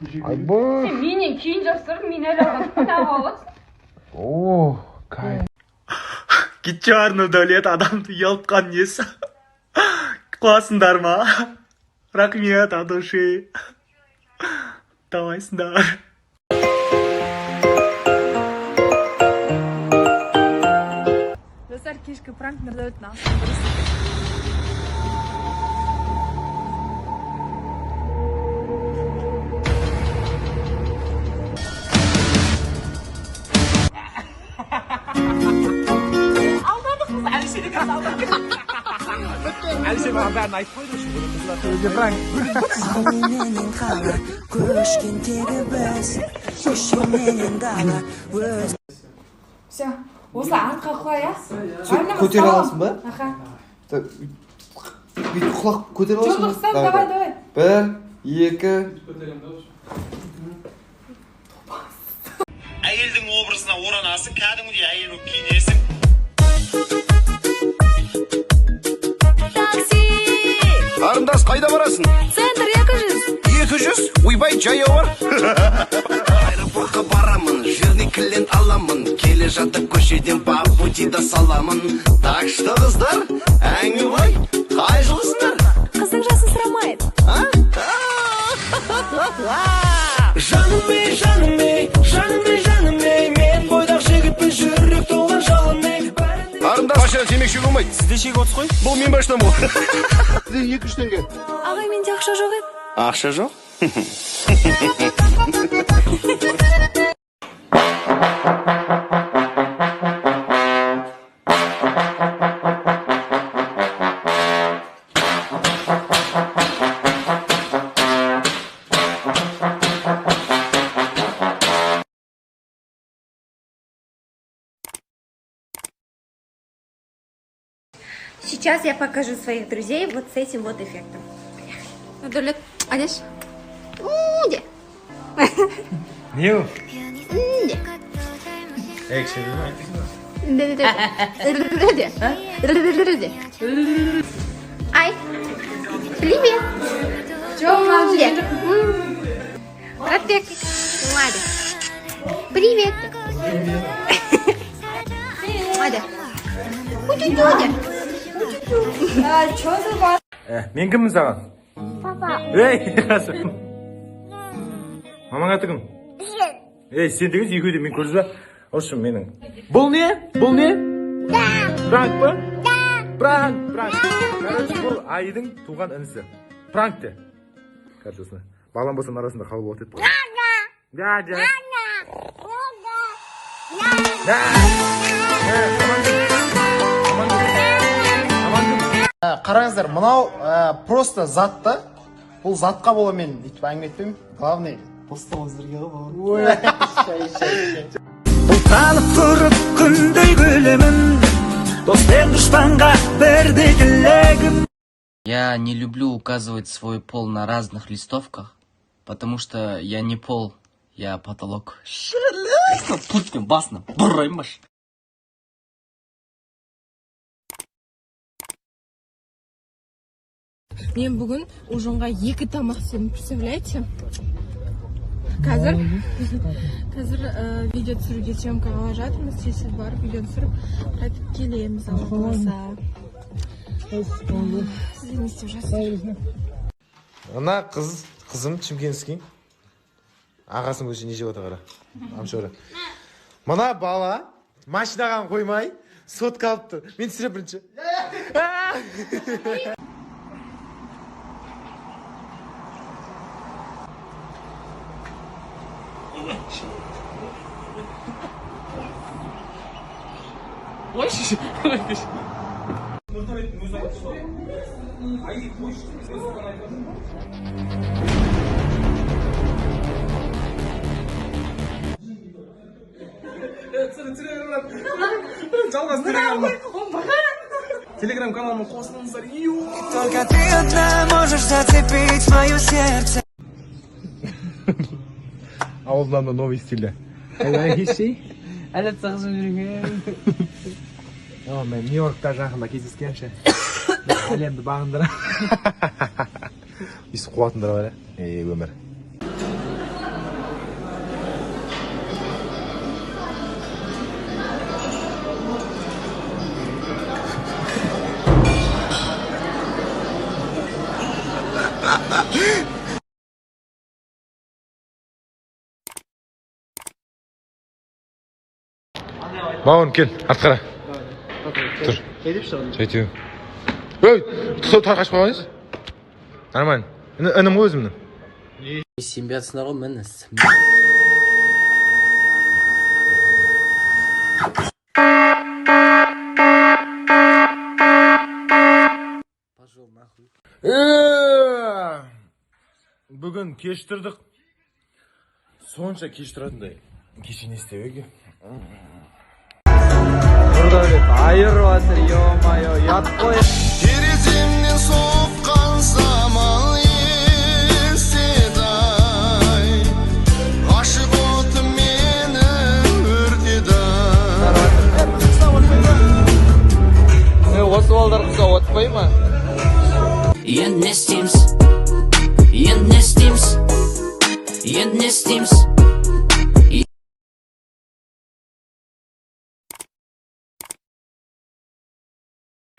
Айбай. Сен менен кейін жапсырып, мен әлі алған неғып аласың? О, кайф. Кетші, Нұрдәулет, адамды ұялтқан несі? Қуасыңдар ма? Рахмет от души. Давайсыңдар. Достар, кешкі пранк Нұрдәулеттің астын дұрыс. Әлішер маған бәрін айтып қойды. Менен қала көшкен тегі біз, көшеменен дала өз. Все, осылай артқа құла, иә? Көтере аласың ба? Аха. Так, бүйтіп құлақ көтере аласың ба? Жоқ, стоп, давай, давай. Бір, екі. Әйелдің образына оранасың, кәдімгідей әйел болып киінесің. Такси! Қарындас, қайда барасың? Центр 200! 200? Ойбай, жаяу бар. Аэропортқа барамын, жирный клиент аламын. Келе жатып көшеден по пути да саламын. Так что, қыздар, әңгіме былай, қай жылғысыңдар? Қыздың жасын сұрамайды. Жаным ей, жаным ей, жаным ей, жаным ей, мен бойдақ жігітпін, жүрек толған жалын ей. Қарындас, машина темекі шегуге болмайды. Сіз де шегіп отырсыз ғой? Бұл менің машинам ғой. Сізде 200 теңге. Ағай, менде ақша жоқ еді. Ақша жоқ? Сейчас я покажу своих друзей вот с этим вот эффектом. Нұрдәулет, Алеш. Де. Не ол? Де. Ей, кішкене. Де. Де. Ай, привет. Жоқ, мынау Де. жеген жоқ. Братбек. Ладно. Привет. Ладно. Утю-тю. А, чё за бас? Мен кіммін саған? Папа. Ей, қазір. Мамаң аты кім? Ей, сен деген екеуі де мен көрдіңіз ба? В общем, менің. Бұл не? Бұл не? Пранк па? Пранк, пранк. Короче, бұл Айдың туған інісі. Пранк те. Короче, осыны. Балам болсаң арасында қалып болады еді. Да, да. Да. Аман кім? Аман кім? Аман кім? Қараңыздар, мынау просто зат та. Бұл затқа бола мен өйтіп әңгіме етпеймін. Главный достығымыз бірге ғой, бауырым. Шай, шай, шай. Бұлтанып тұрып күндей күлемін, дос пен дұшпанға бірдей тілегім. Я не люблю указывать свой пол на разных листовках, потому что я не пол, я потолок. Путин басына бұраймаш. Мен бүгін ужинға екі тамақ істедім, представляете? Қазір видео түсіруге, съемкаға бара жатырмыз. Тез тез барып, видео түсіріп қайтып келеміз, Алла қаласа. Сіздер не істеп жатсыздар? Мына қыз, қызым чимкентский. Ағасының көзінше не жеп отыр, қара. Амшора. Мына бала машинаға қоймай сотка алып тұр. Мен түсіремін бірінші. Жалғас, телеграм каналыма қосылыңыздар. Только ты одна можешь зацепить мое сердце. Ауылдан да новый стилде. Әлі сағызып жүрген. О, мен Нью-Йоркта жақында кездескенше. Әлемді бағындыра. Өйстіп қуатындар бар, иә? Ей, өмір. Бауырым, кел, артқа қара. Тұр. Жай теу. Ей, тар қашып қалмайсыз? Нормально. Інім ғой өзімнің. Сенбей жатсыңдар ғой, міне. Пошел нахуй. Бүгін кеш тұрдық. Сонша кеш тұратындай. Кеше не істеп екен? Нұрдәулет айырып жатыр, ё-моё, ұят қой. Тереземнен соққан самал еседі ай, ғашық оты мені өртеді. Осы балдар құса отпай ма? Енді не істейміз? Енді не істейміз? Енді не істейміз?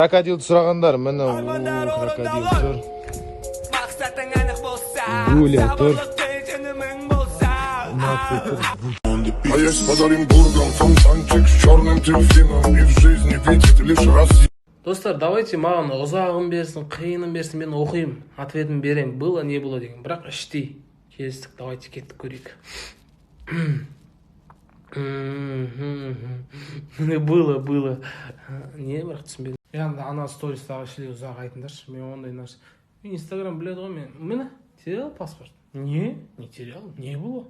Крокодилді сұрағандар, міне, о, крокодил тұр. Мақсатың анық болса, Гуля тұр. сенімің болса. А я с Оренбургом фонтанчик с черным дельфином. И в жизни видит лишь раз. Достар, давайте, маған ұзағын берсін, қиынын берсін, мен оқимын, ответін беремін, было не было деген, бірақ іштей келістік. Давайте, кеттік, көрейік. Было, было не, бірақ түсінбедім. Енді ана стористағы шіле ұзақ айтыңдаршы, мен ондай нәрсе, мен Инстаграм біледі ғой, мен міне терял паспорт, не, не терял, не было.